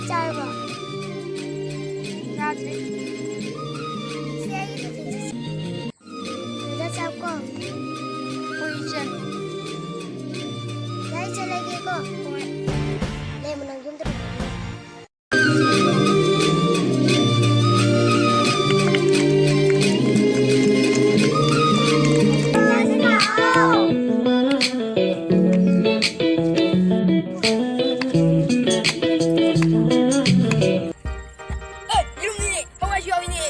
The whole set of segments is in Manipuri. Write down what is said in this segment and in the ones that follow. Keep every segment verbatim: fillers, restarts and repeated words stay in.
ꯆꯥꯔꯕꯣ? ꯆꯥꯗ꯭ꯔꯤ꯫ ꯁꯤ ꯑꯩꯒꯤ ꯇꯤꯐꯤꯟꯁꯦ꯫ ꯗꯥꯗꯥ ꯆꯥꯎꯀꯣ꯫ ꯍꯣꯏ, ꯏꯆꯦ꯫ ꯗꯥꯗꯥ, ꯏꯆꯦ ꯂꯩꯒꯦꯀꯣ꯫ ꯍꯣꯏ꯫ ꯂꯩꯔꯝꯃꯣ, ꯅꯪ ꯌꯨꯝꯗ ꯂꯩꯔꯝꯃꯣ꯫ ꯑꯦ, ꯌꯦꯔꯨꯝꯅꯤꯅꯦ, ꯍꯋꯥꯏꯁꯨ ꯌꯥꯎꯏꯅꯦ꯫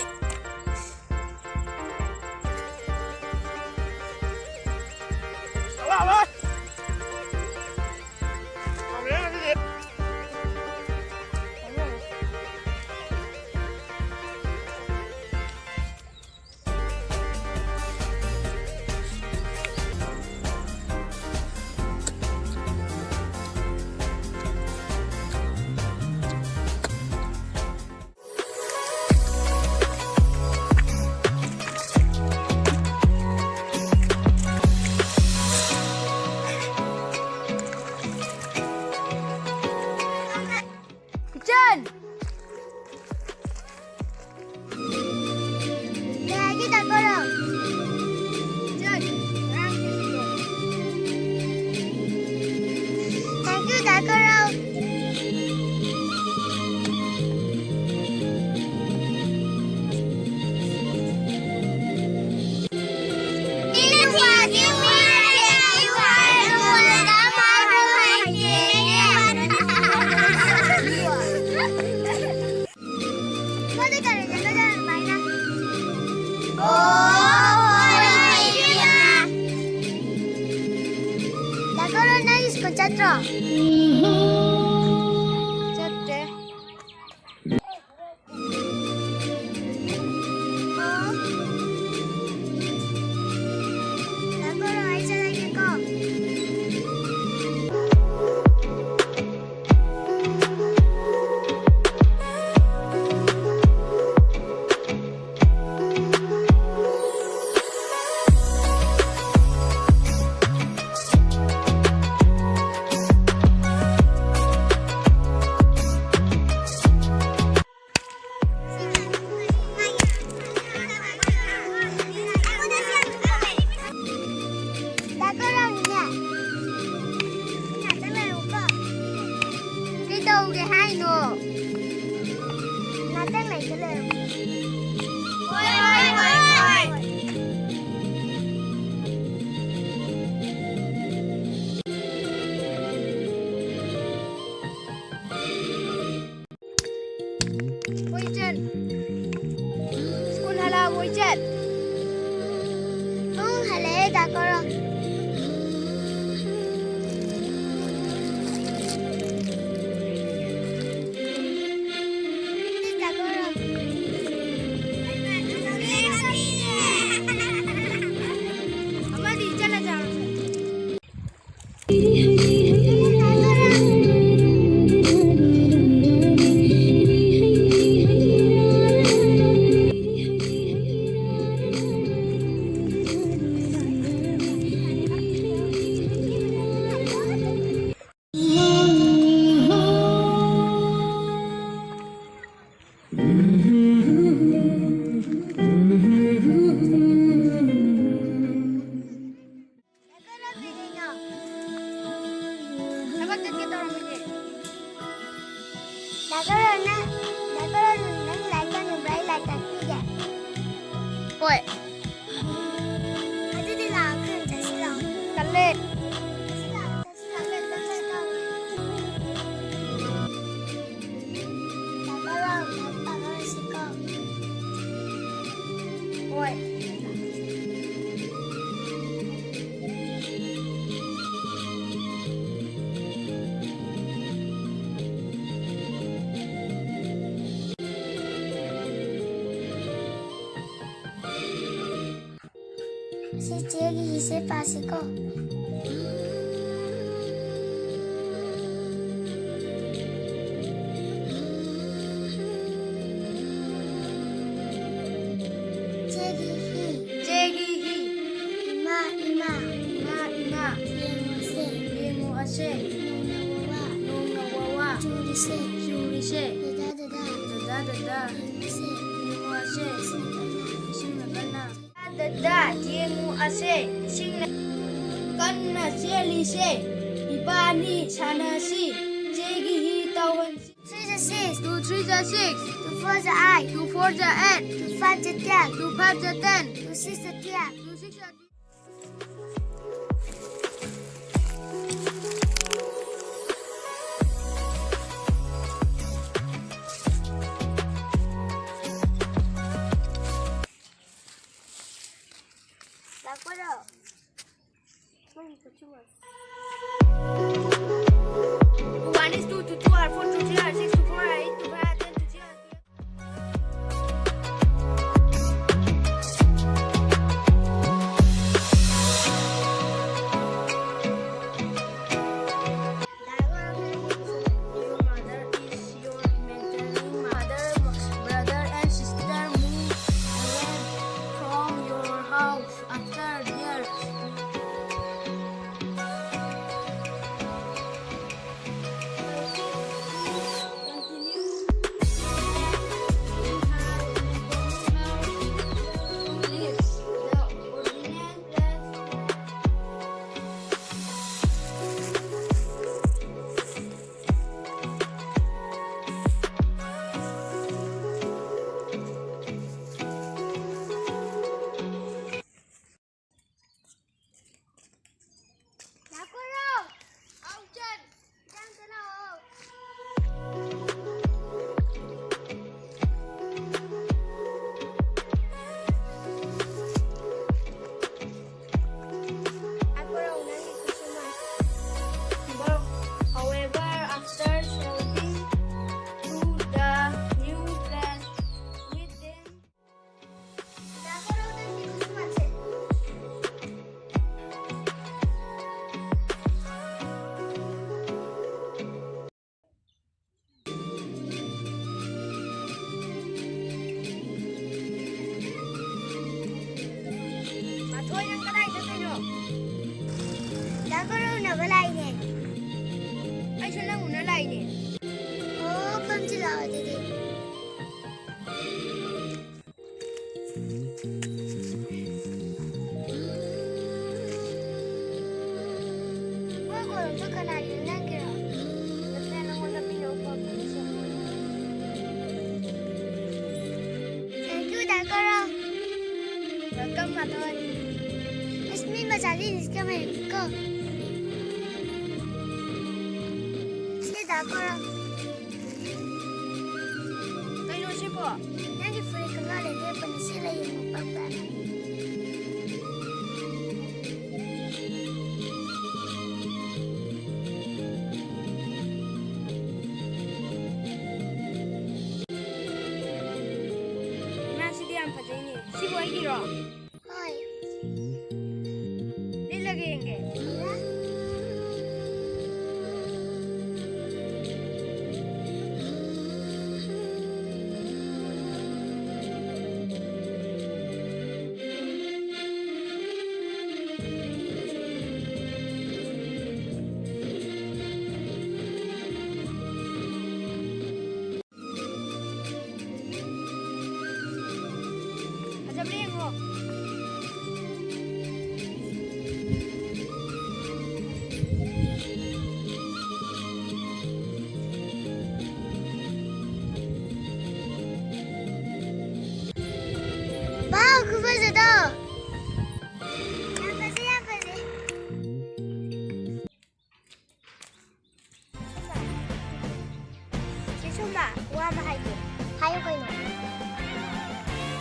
ꯆꯠ꯫ ꯎꯝ, ꯍꯜꯂꯛꯑꯦ, ꯗꯥ ꯀꯣꯔꯣ꯫ ꯗꯥ ꯀꯣꯔꯣ꯫ ꯑꯃꯗꯤ ꯆꯠꯂ ꯆꯥꯔꯣ꯫ ꯊꯕꯛ ꯆꯠꯀꯦ ꯇꯧꯔꯝꯃꯤꯅꯦ꯫ ꯗꯥ ꯀꯣꯔꯣꯅ, ꯗꯥ ꯀꯣꯔꯣꯅ ꯅꯪ ꯂꯥꯏꯔꯤꯛ ꯇꯝꯅꯤꯡꯕ꯭ꯔꯥ? ꯑꯩ ꯂꯥꯏꯔꯤꯛ ꯇꯥꯛꯄꯤꯒꯦ꯫ ꯍꯣꯏ꯫ ꯑꯗꯨꯗꯤ ꯂꯥꯛꯑꯣ, ꯑꯩꯈꯣꯏ ꯑꯍꯨꯝ ꯆꯠꯁꯤ ꯂꯥꯛꯑꯣ꯫ ꯇꯜꯂꯦ꯫ ꯆꯠꯁꯤ ꯂꯥꯛꯑꯣ, ꯆꯠꯁꯤ ꯂꯥꯛꯑꯣ, ꯆꯠꯁꯤ ꯂꯥꯛꯑꯣ꯫ ꯍꯣꯏ꯫ ꯁꯤ ꯆꯦꯒꯤ ꯍꯤꯁꯦ ꯄꯥꯁꯤꯀꯣ꯫ ꯆꯦꯒꯤ ꯍꯤ꯫ ꯆꯦꯒꯤ ꯍꯤ꯫ ꯏꯃꯥ, ꯏꯃꯥ꯫ ꯏꯃꯥ, ꯏꯃꯥ꯫ ꯌꯦꯡꯉꯨꯁꯦ꯫ ꯌꯦꯡꯉꯨ ꯑꯁꯦ꯫ ꯅꯣꯡꯅ ꯋꯥꯋꯥ꯫ ꯅꯣꯡꯅ ꯋꯥꯋꯥ꯫ ꯆꯨꯔꯤꯁꯦ꯫ ꯆꯨꯔꯤꯁꯦ꯫ ꯗꯗꯥ, ꯗꯗꯥ꯫ ꯗꯗꯥ, ꯗꯗꯥ꯫ ꯌꯦꯡꯉꯨꯁꯦ꯫ ꯌꯦꯡꯉꯨ ꯑꯁꯦ꯫ ꯏꯁꯤꯡꯅ ꯀꯟꯅ꯫ ꯏꯁꯤꯡꯅ ꯀꯟꯅ꯫ ꯗꯗꯥ, ꯌꯦꯡꯉꯨ ꯑꯁꯦ, ꯏꯁꯤꯡꯅ ꯀꯟꯅ ꯆꯦꯜꯂꯤꯁꯦ꯫ ꯏꯕꯥꯅꯤ ꯁꯥꯟꯅꯁꯤ, ꯆꯦꯒꯤ ꯍꯤ ꯇꯧꯍꯟꯁꯤ꯫ Three the six. Two three the six. Two four the eight. Two four the eight. Two five the ten. Two five the ten. Two six the twelve. Two six the One is two, two, two are four, two, three are six, two, four are eight, two, five are ten, two, six are twelve. Your mother is your maternal mother, brother and sister move away from your house after years. ꯂꯥꯛꯈꯣꯏꯔꯣ! ꯍꯥꯎ, ꯏꯆꯟ! ꯏꯆꯟ, ꯆꯠꯂꯣ! ꯂꯥꯛꯈꯣꯏꯔꯣ, ꯅꯪꯒꯤ ꯈꯨꯠꯁꯨꯃꯟ! However, after shifting to the new place with them, ꯃꯥꯊꯣꯏ, ꯅꯪ ꯀꯗꯥꯏ ꯆꯠꯇꯣꯏꯅꯣ? ꯗꯥ ꯀꯣꯔꯧ ꯎꯅꯕ ꯂꯥꯛꯏꯅꯦ꯫ ꯑꯩꯁꯨ ꯅꯪ ꯎꯅ ꯂꯥꯛꯏꯅꯦ꯫ ꯑꯣ, ꯐꯝꯁꯤ ꯂꯥꯛꯑꯣ ꯑꯗꯨꯗꯤ꯫ ꯃꯣꯏ ꯀꯣꯂꯣꯝꯗꯣ ꯀꯅꯥꯒꯤꯅꯣ, ꯅꯪꯒꯤꯔꯣ? ꯅꯠꯇꯦ, ꯅꯪꯉꯣꯟꯗ ꯄꯤꯅꯕ ꯄꯣꯔꯛꯄꯅꯦ, ꯁꯦ꯫ Thank you, the ꯀꯣꯔꯧ꯫ Welcome, ꯃꯥꯊꯣꯏ꯫ ꯑꯁ, ꯃꯤ ꯃꯆꯥꯗꯤ English ꯀ ꯍꯩꯔꯝꯃꯤꯀꯣ꯫ ꯁꯦ, ꯗꯥ ꯀꯣꯔꯧ꯫ ꯀꯩꯅꯣ ꯁꯤꯕꯣ? ꯅꯪꯒꯤ ꯐꯨꯔꯤꯠ ꯀꯪꯉꯥ ꯂꯩꯕꯤꯔꯛꯄꯅꯤ, ꯁꯦꯠꯂ ꯌꯦꯡꯉꯣ, ꯄꯛꯄ꯭ꯔꯥ? ꯏꯔꯣ? ꯍꯣꯏ꯫ ꯂꯤꯠꯂꯒ ꯌꯦꯡꯒꯦ꯫ ꯐꯖꯕ꯭ꯔꯥ ꯌꯦꯡꯉꯣ꯫ ꯋꯥꯎ, ꯈꯨꯐꯖꯗꯣ! ꯌꯥꯝ ꯐꯖꯩ, ꯌꯥꯝ ꯐꯖꯩ꯫ ꯆꯦ ꯁꯣꯃꯥ, ꯋꯥ ꯑꯃ ꯍꯥꯏꯒꯦ꯫ ꯍꯥꯏꯌꯨ ꯀꯩꯅꯣ?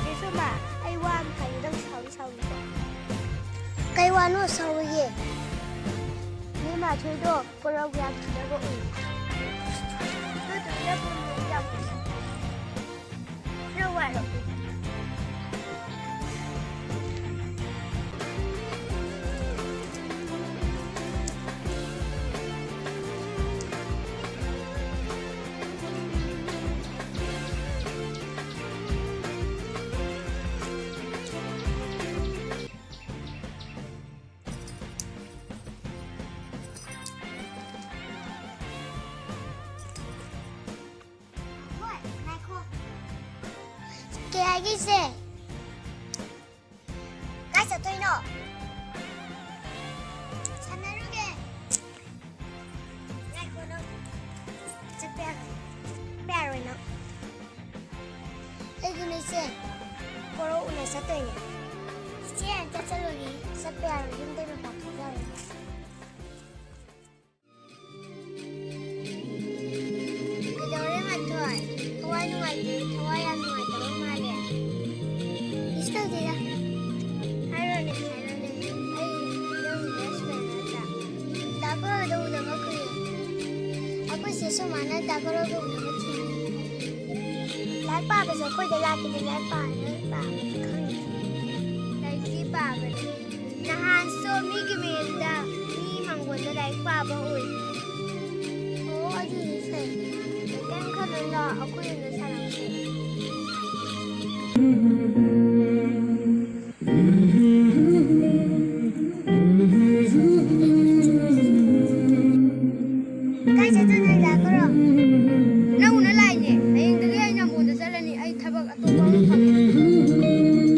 ꯆꯦ ꯁꯣꯃꯥ, ꯑꯩ ꯋꯥ ꯑꯃ ꯍꯥꯏꯒꯦ, ꯅꯪ ꯁꯥꯎꯗꯤ ꯁꯥꯎꯅꯤꯀꯣ? ꯀꯩ ꯋꯥꯅꯣ ꯁꯥꯎꯔꯣꯏꯌꯦ? ꯅꯣꯏ ꯃꯥꯊꯣꯏꯗꯣ ꯀꯣꯔꯧꯒꯤ ꯌꯥꯝ ꯊꯤꯅꯒ ꯎꯏ꯫ ꯅꯣꯏ ꯇꯨꯃꯤꯟꯅ ꯐꯝꯃꯣ, ꯌꯥꯝ ꯎꯏ꯫ ꯈꯔ ꯋꯥꯏꯔꯣ꯫ ꯍꯣꯏ, ꯉꯥꯏꯈꯣ꯫ ꯀꯩ ꯍꯥꯏꯒꯦ, ꯏꯆꯦ? ꯀꯥꯏ ꯆꯠꯇꯣꯏꯅꯣ? ꯁꯥꯟꯅꯔꯨꯒꯦ꯫ ꯉꯥꯏꯈꯣ ꯅꯪ꯫ ꯆꯠꯄ ꯌꯥꯔꯣꯏ꯫ ꯆꯠꯄ ꯌꯥꯔꯣꯏ ꯅꯪ꯫ ꯀꯩꯒꯤꯅꯣ ꯏꯆꯦ? ꯀꯣꯔꯧ ꯎꯅ ꯆꯠꯇꯣꯏꯅꯦ꯫ ꯏꯆꯦ ꯑꯝꯇ ꯆꯠꯂꯨꯒꯦ꯫ ꯆꯠꯄ ꯌꯥꯔꯣꯏ, ꯌꯨꯝꯗꯩ ꯃꯄꯥꯟ ꯊꯣꯛ ꯌꯥꯔꯣꯏ꯫ ꯀꯩꯗꯧꯔꯦ ꯃꯥꯊꯣꯏ? ꯊꯋꯥꯏ ꯅꯨꯡꯉꯥꯏꯇꯦ, ꯊꯋꯥꯏ ꯌꯥꯝ ꯅꯨꯡꯉꯥꯏꯇꯕ ꯃꯥꯜꯂꯦ꯫ ꯀꯩꯁꯨ ꯇꯧꯗꯦꯗ꯫ ꯍꯥꯏꯔꯣꯅꯦ, ꯍꯥꯏꯔꯣꯅꯦ꯫ ꯑꯩ ꯅꯪꯒꯤ best friend ꯅꯠꯇ꯭ꯔꯥ? ꯗꯥ ꯀꯣꯔꯧꯗꯣ ꯎꯗꯕ ꯀꯨꯏꯔꯦ꯫ ꯑꯩꯈꯣꯏ ꯆꯦ ꯁꯣꯃꯥꯅ ꯗꯥ ꯀꯣꯔꯧꯒ ꯎꯅꯕ ꯊꯤꯡꯉꯤ꯫ ꯂꯥꯏꯔꯤꯛ ꯄꯥꯕꯁꯦ ꯑꯩꯈꯣꯏꯗ ꯂꯥꯛꯈꯤꯗꯦ, ꯂꯥꯏꯔꯤꯛ ꯄꯥꯕ ꯈꯪꯗꯦ꯫ ꯄꯥꯕꯅꯦ꯫ ꯅꯍꯥꯟꯁꯨ ꯃꯤꯒꯤ ꯃꯌꯨꯝꯗ ꯃꯤ ꯃꯥꯡꯒꯣꯟꯗ ꯂꯥꯏꯔꯤꯛ ꯄꯥꯕ ꯎꯏ꯫ ꯑꯣ, ꯑꯗꯨꯗꯤ ꯐꯩ꯫ ꯀꯩꯝ ꯈꯜꯂꯨꯅꯨ, ꯑꯩꯈꯣꯏ ꯌꯨꯝꯗ ꯁꯥꯟꯅꯕ ꯆꯠꯂꯦ꯫ ꯀꯥꯏ ꯆꯠꯇꯣꯏꯅꯣ, ꯂꯥꯛꯈ꯭ꯔꯣ? ꯅꯪ ꯎꯅ ꯂꯥꯛꯏꯅꯦ꯫ ꯍꯌꯦꯡꯗꯒꯤ ꯑꯩ ꯅꯝꯕꯣꯜꯗ ꯆꯠꯂꯅꯤ꯫ ꯑꯩ ꯊꯕꯛ ꯑꯇꯣꯞꯄ ꯑꯃ ꯐꯪꯉꯦ꯫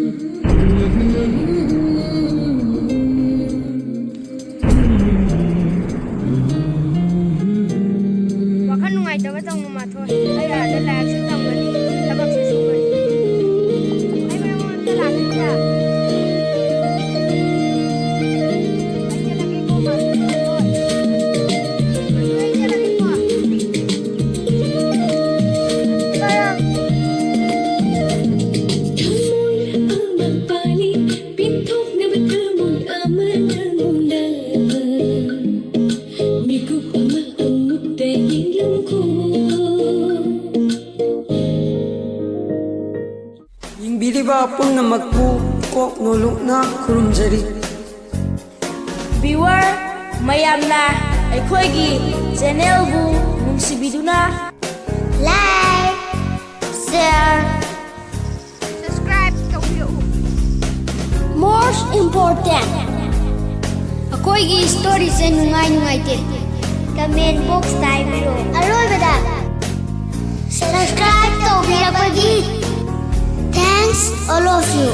ꯋꯥꯈꯜ ꯅꯨꯡꯉꯥꯏꯇꯕ ꯇꯧꯅꯨ, ꯃꯥꯊꯣꯏ꯫ ꯑꯩ ꯑꯥꯗ ꯂꯥꯏꯔꯤꯛꯁꯨ ꯇꯝꯒꯅꯤ, ꯊꯕꯛꯁꯨ ꯁꯨꯒꯅꯤ꯫ ꯑꯩ ꯃꯔꯛ ꯃꯔꯛꯇ ꯂꯥꯛꯀꯅꯤꯗ꯫ ꯑꯩ ꯆꯠꯂꯒꯦꯀꯣ, ꯃꯥꯊꯣꯏ꯫ ꯃꯥꯊꯣꯏ, ꯑꯩ ꯆꯠꯂꯒꯦꯀꯣ꯫ ꯊꯃꯣꯏ ꯑꯃ ꯄꯥꯜꯂꯤ, ꯄꯦꯟꯊꯣꯛꯅꯕ ꯊꯃꯣꯏ ꯑꯃ ꯅꯪꯉꯣꯟꯗ꯫ ꯃꯤꯀꯨꯞ ꯑꯃ ꯑꯃꯨꯛꯇ ꯌꯦꯡꯂꯝꯈꯣ꯫ ꯌꯦꯡꯕꯤꯔꯤꯕ ꯄꯨꯝꯅꯃꯛꯄꯨ ꯀꯣꯛ ꯅꯣꯂꯨꯛꯅ ꯈꯨꯔꯨꯝꯖꯔꯤ꯫ Viewer ꯃꯌꯥꯝꯅ ꯑꯩꯈꯣꯏꯒꯤ channelꯕꯨ ꯅꯨꯡꯁꯤꯕꯤꯗꯨꯅ like, share, subscribe ꯇꯧꯕꯤꯔꯛꯎ꯫ Most important, ꯑꯩꯈꯣꯏꯒꯤ storyꯁꯦ ꯅꯨꯡꯉꯥꯏ ꯅꯨꯡꯉꯥꯏꯇꯦ comment boxꯇ ꯍꯥꯏꯕꯤꯔꯛꯑꯣ꯫ ꯑꯔꯣꯏꯕꯗ subscribe ꯇꯧꯕꯤꯔꯛꯄꯒꯤ thanks all of you꯫